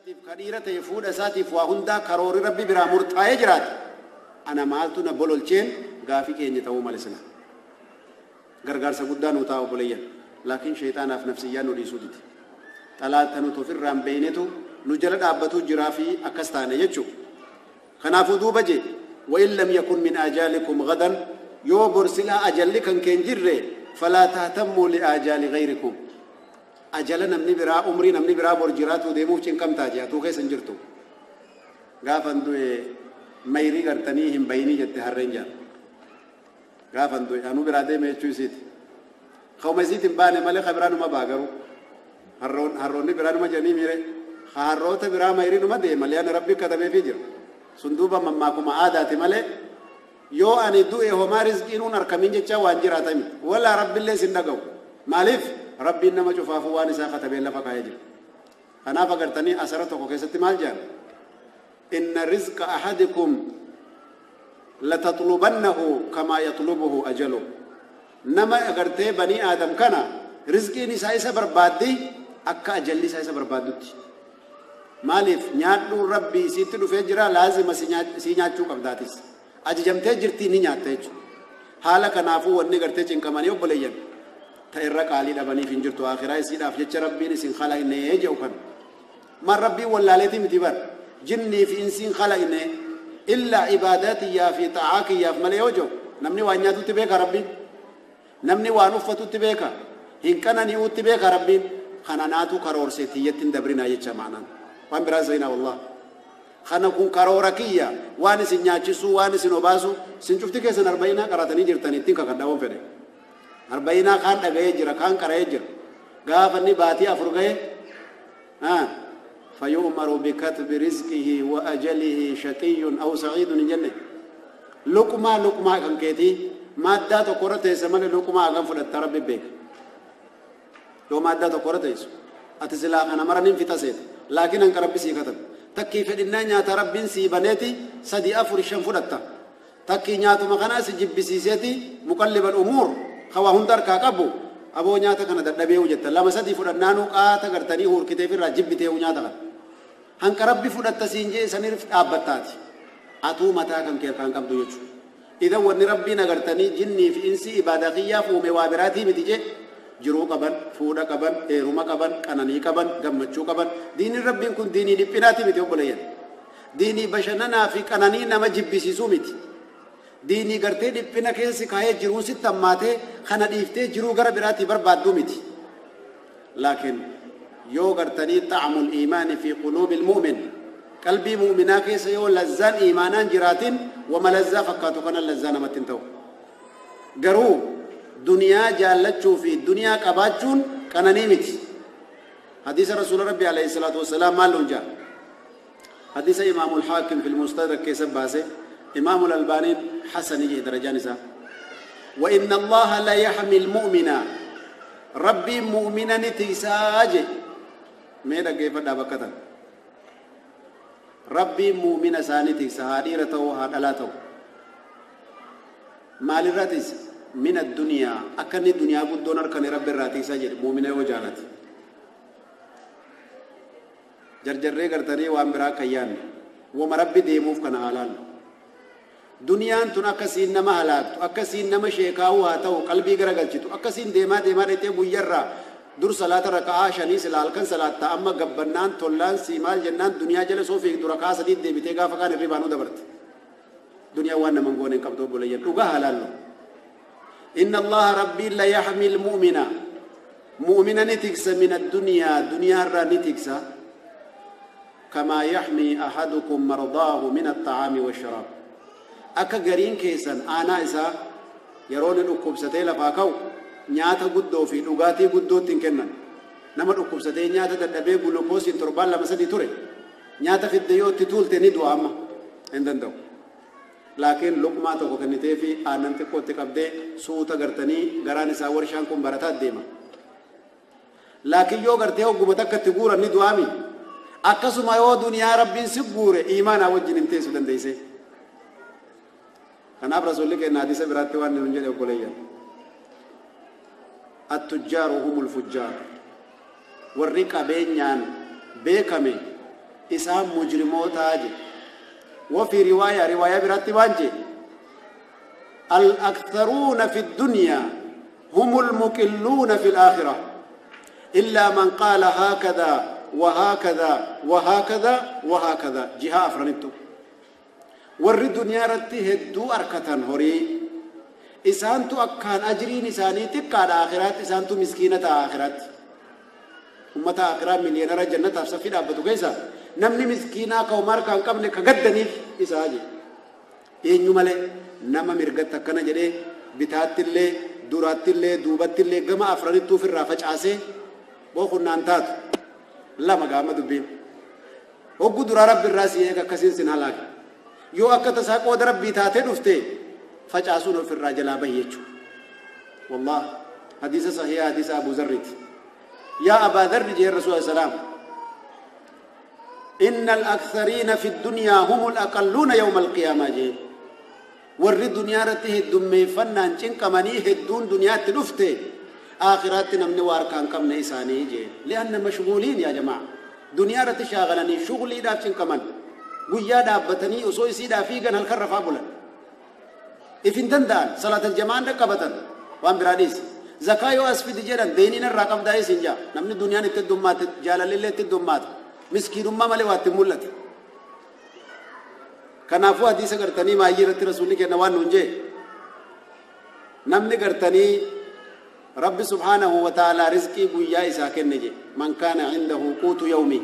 Kadhiira ta'e fuudha isaatiif waa hundaa karoorri rabbi biraa murtaa'ee jiraate. Ana maaltu na bololcheen gaafii keenya ta'uu male sila. Gargaarsa guddaa nu ta'a obboleeyyan. Laakiin sheexaanaaf nafsiyyaan nu dhiisuu didi. Xalaata nuti ofirraa hin beeynetu nu jala dhaabbatuu jiraa fi akkas taane jechuudha. Kanaafuu duuba jee وإن لم يكن من آجالكم غدا yoo bor silaa ajalli kan keen jirre فلا تهتموا لآجال غيركم. Ajala namni biraa umrii namni biraa bor jiraatu deemuuf cinqamtaa jee atuu keessa hin jirtu. Gaafan du'e mayrii gartanii hin bayinii jette harreen jaan. Gaafan du'e anuu biraa deeme jechuu isiiti. Ka'uma isiiti hin baane malee ka biraa numa baa garuu. Harroonni biraa numa jedhanii miire. Harroota biraa mayrii numa deema li'aana rabbi katabeefii jira. Sun duuba mammaakuma aadaati malee yoo ani du'e homaa rizqiinuun harkamin jecha waan jiraatami. Walaa rabbillee sin dhaga'u. Maaliif? Rabbiin nama cufaafuu waan isaa katabee lafa kaa'ee jira. Kanaaf agartanii asara tokko keessatti maal jedhan? Inna rizqa ahadikum latatlubannahu kamaa yatlubuhu ajalu. Nama agartee banii aadam kana rizqiin isaa isa barbaaddi akka ajalli isaa isa barbaaddutti. Maaliif nyaadhuun rabbii isitti dhufee jira laazima si nyaachuu qabdaatis. Ajajamtee jirtii ni nyaatta jechuudha. Haala kanaafuu wanni gartee cinqamanii obboleeyyan. Ta irra qaalii dhabaniif hin jirtu akhiraa isiidhaaf jecha rabbiin isin khalaqnee jedhu kan. Maan rabbiin wallaaleetii miti bar. Jinnii fi insiin khalaqnee illaa ibaadaa tiyyaa fi xa'aa kiyyaaf malee yoo jedhu namni waan nyaatutti beeka rabbiin. Namni waan uffatutti beeka. Hin qanani'uutti beeka rabbiin. Kana naatu karoorsee tiyyatti hin dabrinaa jecha maanaan. Waan biraa seenaa wallah. Kana kun karoora kiyya waan isin nyaachisuu waan isin obaasu isin cufti keessan arba'inaa qaratanii jirtan ittiin kakadhaawwan fedhe. Arba'inaa kaan dhaga'ee jira kaan qara'ee jira. Gaafa inni baatii afur ga'e فيؤمر بكتب رزقه وأجله شقي أو سعيد hin jenne. Luqmaa luqmaa kan keetii maaddaa tokko irra teesse malee luqmaa hagam fudhatta rabbi beeka. Yoo maaddaa tokko irra teessu ati silaa kana mara nin fixa seeta. Laakiin hanqa rabbi sii katabe. Takkii fedhinnaa nyaata rabbiin sii baneeti 3 4 5 fudhatta. Takkii nyaatuma kanaa si jibbisiiseeti muqallibal umuur hawaa hunda harkaa qabu aboo nyaata kana dadhabee jetta 2 3 fudhannaanuu qaata gartanii hurkiteef irraa jibbitee nyaata kana. Hanqa rabbi fudhatta siin jee saniif dhaabbattaati. Atuu mataa kan kee kan qabdu jechuudha. Idan wanni rabbiin agartanii jinnii fi insi ibaadaa kiyyaaf uume waa biraatii miti jee jiruu qaban, fuudha qaban, heeruma qaban, qananii qaban, gammachuu qaban. Diiniin rabbiin kun diinii dhiphinaati miti obboleeyyan. Diinii bashannanaa fi qananii nama jibbisiisuu miti. Diinii gartee dhiphina keessi kaayee jiruun sitti hammaatee kana dhiiftee jiruu gara biraatii barbaadduu miti. Laakiin yoo gartanii xa'amul iimaani fi quluubil mu'min qalbii mu'minaa keessa yoo lazzaan iimaanaan jiraatin wama lazzaa fakkaatu kana lazzaa namatti hin ta'u. Garuu duniyaa jaallachuu fi duniyaa qabaachuun qananii miti. Hadiisa Rasuula Rabbi alayhi salaatu wassalaam maal nuun jaa? Hadiisa Imaamul Haakim fil Mustadrak keessa baase Imaamul Albaaniin hasani jee darajaan isaa. وإن الله لا يحمي المؤمن ربي مؤمنا تيساج ميدا كيف دابكتا ربي مؤمنا ساني تيسا هاديرته هادلاتو مال الراتيس من الدنيا أكني الدنيا قد دونر كان ربي الراتيس أجر مؤمنا وجالت جرجري قرتني وان برا كيان وما ربي ديموف كان حالان دنيان تون أكسين نما هلاكتو أكسين نما شيكاو هاتو قلبي غرغلچتو أكسين ديما ديما ريتي غيرا در صلاة ركعة شني سلال كان صلاة أما غبنان تولان سيمال جنان دنيا جل سوفي در ركعة سديد ديبتي غافا كان ربانو دبرت دنيا وان منغون قبضو بولي دوغا حلال. إن الله ربي لا يحمي المؤمن مؤمنا نتكس من الدنيا دنيا را نتكس كما يحمي أحدكم مرضاه من الطعام والشراب. Akka gariin keessan aanaa isaa yeroo inni dhukkubsatee lafaa ka'u nyaata guddoo fi dhugaatii guddootti hin kennan. Nama dhukkubsatee nyaata dadhabee gulukoosiin torbaan 2 3 ture nyaata fidde yoo itti tuulte ni du'a amma hin danda'u. Laakiin luqmaa tokko kennitee fi aannan xiqqootti qabdee suuta gartanii garaan isaa warshaan kun barataa deema. Laakiin yoo gartee hogguma takka itti guuran ni du'aami. Akkasuma yoo duniyaa rabbiin si guure iimaanaa wajjin hin teessu dandeessee. Kanaaf rasuulli keenya hadiisa biraatti waan nuun jedhe obboleeyyan. Attujjaaru humul fujjaar. Warri qabeenyaan beekame Isaan mujrimootaa je. وفي رواية رواية براتبان جي الأكثرون في الدنيا هم المقلون في الآخرة إلا من قال هكذا وهكذا وهكذا وهكذا جهة أفرنتو ور الدنيا رتي هدو أركتن هوري إسانتو أكان أجرين إساني تبقى الآخرات إسانتو مسكينة آخرات أمة آخرات مليونير جنة أفسفين أبدو كيسا namni miskiinaa ka homaa harkaa hin qabne ka gaddaniif isaa je. Eenyu malee nama mirgatti akkana jedhee bitaattillee duraattillee duubattillee gama afranittuu ofirraa facaasee bookunnaan taatu lama gaama dubbiin. Hoggu duraa rabbi irraa si eega akkasiin sin halaake. Yoo akka tasaa qooda rabbii taatee dhufte facaasuun ofirraa jalaa bahi jechuudha. Wallah hadiisa sahiha hadiisa Abuu Zarriiti. Yaa Abaa Zarri jee Rasuula salaam. إن الأكثرين في الدنيا هم الأقلون يوم القيامة جي ور الدنيا رته الدمي فنان چنك مني هدون دنيا تلفته آخرات نمني واركان كم نيساني جي لأن مشغولين يا جماعة دنيا رته شاغلني شغلي داف چنك من قويا دابتني أسوي سيدا فيغن هالكرفا بولا إفن دندان صلاة الجماعة ركبتن وان براديس زكاة يو أسفد جيران دينين الرقم داي سنجا نمني دنيا نتدمات جالل اللي تدمات miskiinummaa malee waa itti mul'ate. Kanaafuu hadiisa gartanii maayyii irratti rasuulli kenna waan nuun jee namni gartanii rabbi subhaanahu wa ta'aalaa rizqii guyyaa isaa kenne je man kaana indahu quutu yawmi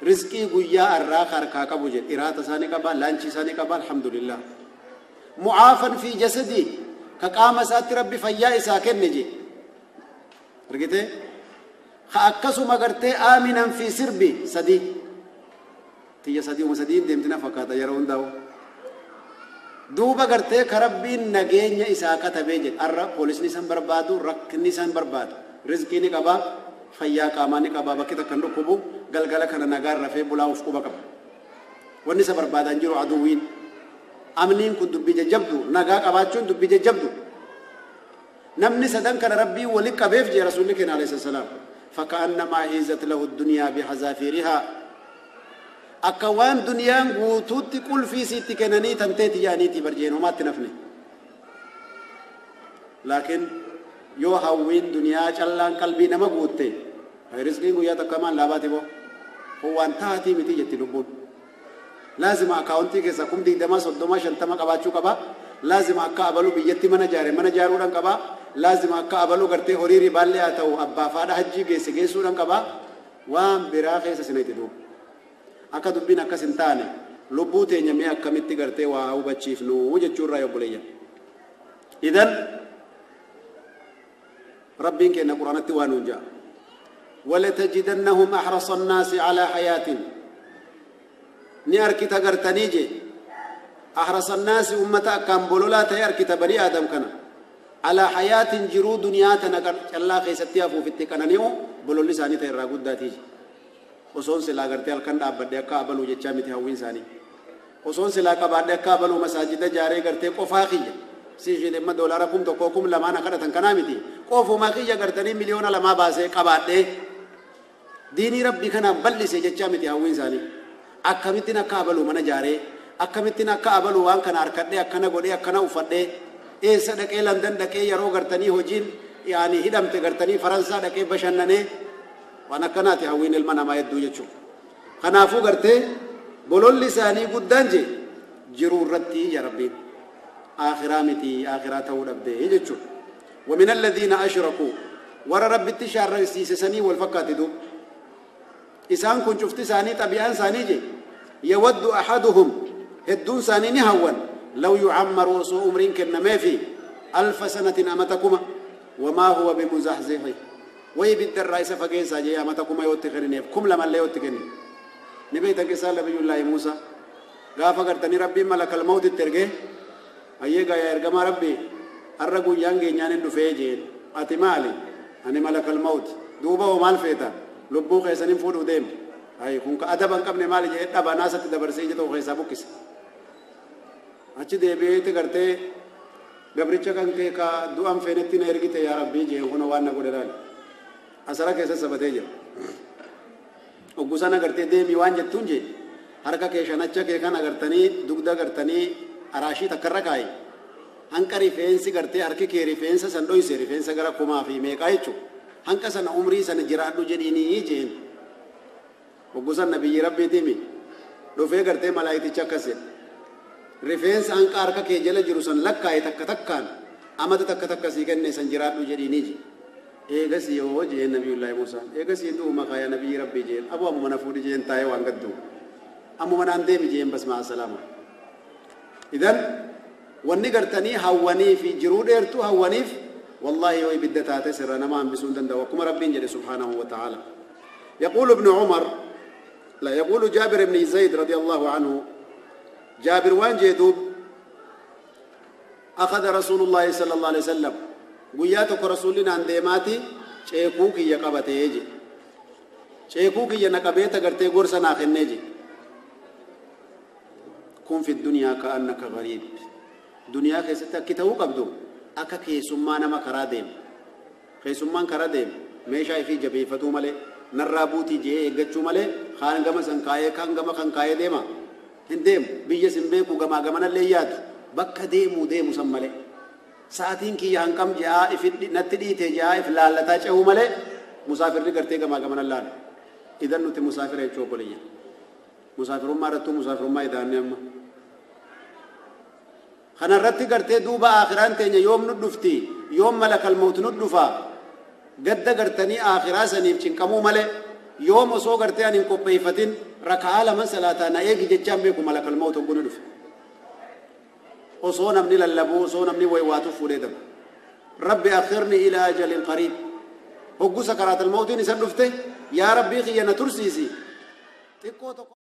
rizqii guyyaa arraa harkaa qabu je iraata isaanii qaba laanchii isaanii qaba alhamdulillah mu'aafan fi jasadii ka qaama isaatti rabbi fayyaa isaa kenne je argitee akkasuma gartee aaminan fi sirbi sadii tiyya sadii uma sadiin deemtina fakkaata yeroo hundaa'u duuba gartee ka rabbiin nageenya isaa katabee jedhe arra poolisni isan barbaadu rakkinni isan barbaadu rizqii ni qabaa fayyaa qaamaa ni qabaa bakki takka hin dhukkubu galgala kana nagaan rafee bulaa of quba qaba wanni isa barbaadan jiru aduwwiin amniin kun dubbii jajjabdu nagaa qabaachuun dubbii jajjabdu namni sadan kana rabbiin wali qabeef jee rasuulli keenya alayhi salaam فكأنما هيزت له الدنيا بحذافيرها أكوان دنيا غوتوت كل في ست كنني تنتي يعني برجين وما تنفني لكن يو هاوين دنيا چلان قلبي نما غوتي هاي رزقي غيا تكمان لاباتي بو هو انتهتي متي جتي لبون لازم اكاونتي كيسا كم دي دما صدما شنتما قباچو قبا لازم اكا ابلو بيتي من جاري من جارودان قبا لازم akka abaluu gartee horii ribaallee haa ta'u abbaa faadha hajjii geesse geessuudhaan qaba waan biraa keessa sinayte duuba akka dubbiin akkas hin taane lubbuu teenya mee akkamitti gartee waa hubachiifnu jechuurraa obboleeyyan. Idan rabbiin keenya quraanatti waa nuun ja'a ولتجدنهم أحرص الناس على حياة ni arkita gartanii je أحرص الناس أمة أكام بولولا تي arkita banii aadam kana على حياة جرو دنيا تنقر الله خيستي أفو في التكنانيو بلولي ساني تيرا قداتي وصون سلا غرتي الكن أبدي أكابلو جتشامي تهوين ساني وصون سلا كبادي أكابلو مساجد جاري غرتي قفاخية سيجي لما دولاركم تقوكم لما نكرة تنكنامتي قفو ما خية غرتني مليون لما باسي كبادي ديني ربي كنا بلسي جتشامي تهوين ساني أكمتنا كابلو من جاري أكمتنا كابلو وان كان أركدي أكنا غودي أكنا أفدي eessa dhaqee London dhaqee yeroo gartanii hojiin yaani hidhamte gartanii Faransaa dhaqee bashannanee waan akkanaati hawwiin ilma namaa hedduu jechuudha. Kanaafuu gartee bololli isaanii guddaan je jiruu irratti ya rabbiin aakhiraa miti aakhiraa ta'uu dhabdee jechuudha. ومن الذين أشركوا ورا ربي شارسيسني والفكات دو إسان كن شفت ساني طبيعان ساني جي يود أحدهم هدون ساني نهون لو يعمر وصو عمرين كنا ما في 1000 سنة أمتكما وما هو بمزحزحه ويبد الرئيس فقين ساجي أمتكما يوتخنين كم لما لا يوتخنين نبي تنكسال نبي الله موسى غافا قرتني ربي ملك الموت الترجي أيجا يا إرجما ربي الرجو يانجي نيان دفيجين أتمالي أنا ملك الموت دوبا ومال فيتا لبو خيسنين فودو ديم أي كونك أدبا قبل مالي جي أبا ناس تدبر سيجي تو خيسا بوكس achi deebi'eeti gartee gabricha kan kee ka du'an feenetti na ergite yaa rabbii jeen kun waan na godhe laali asara keessa sabatee jira. Oggusan agartee deemii waan jettuun jee harka kee shanacha kee kan agartanii dugda agartanii araashii takkarra kaayi. Hanqa rifeensi gartee harki kee rifeensa san dhoyse rifeensa gara kumaa fi meeqaa jechuudha. Hanqa sana umrii sana jiraadhu jedhiinii jeen. Oggusan nabiyyi rabbiitiimi dhufee gartee malaayiticha akkas jedhe. Rifeensa hanqa harka kee jala jiru san lakkaa'e takka takkaan amata takka takka sii kenne san jiraadhu jedhiinii jee. Eegas yoo jeen nabiyullaahi Muusaan eegas du'u maqaa yaa nabiyyi rabbii jeen aboo ammuma na fuudhi jeen taa'ee waan gaddu ammuma naan deemi jeen bas ma'a salaama. Idan wanni gartanii hawwanii fi jiruu dheertuu hawwaniif wallaahi yoo ibidda taate sirra nama hambisuu hin danda'u akkuma rabbiin jedhe subhaanahu wa ta'aala. يقول ابن عمر لا يقول جابر بن زيد رضي الله عنه جابر وان جيدوب أخذ رسول الله صلى الله عليه وسلم guyyaa tokko rasuulli naan deemaati ceekuu kiyya qabatee je ceekuu kiyya na qabee tagartee gorsa naa kennee je kun fi duniyaa ka'annaka gariib duniyaa keessatti akki ta'uu qabdu akka keessummaa nama karaa deemu keessummaan karaa deemu meeshaa ifii jabeeffatuu malee narraa buutii jee eeggachuu malee kaan gama san kaayee kaan gama kan kaayee deema hin deemu biyya sin beeku gamaa gamanallee yaadu bakka deemuu deemu san malee sa'aatiin kiyya hanqam je'aa if natti dhiite je'aa if laallataa ce'uu malee musaafirri gartee gamaa gamana laalu. Idan nuti musaafira jechuu obboleeyyan. Musaafirummaa irrattuu musaafirummaa idaanne amma. Kanarratti gartee duuba aakhiraan teenya yoom nu dhufti yoom malakal mawt nu dhufa gadda gartanii aakhiraa saniif cinqamuu malee yoom osoo gartee ani hin qopheeffatin raka'aa lama salaataa na eegi jechaan beeku malakal mawt hogguu nu dhufe. Osoo namni lallabuu osoo namni waywaatu fuudhee daba. Rabbi akhirni ilaa ajalin qariib. Hogguu sakaraatal mawtiin isa dhufte yaa rabbii kiyya na tursiisi. Xiqqoo tokko.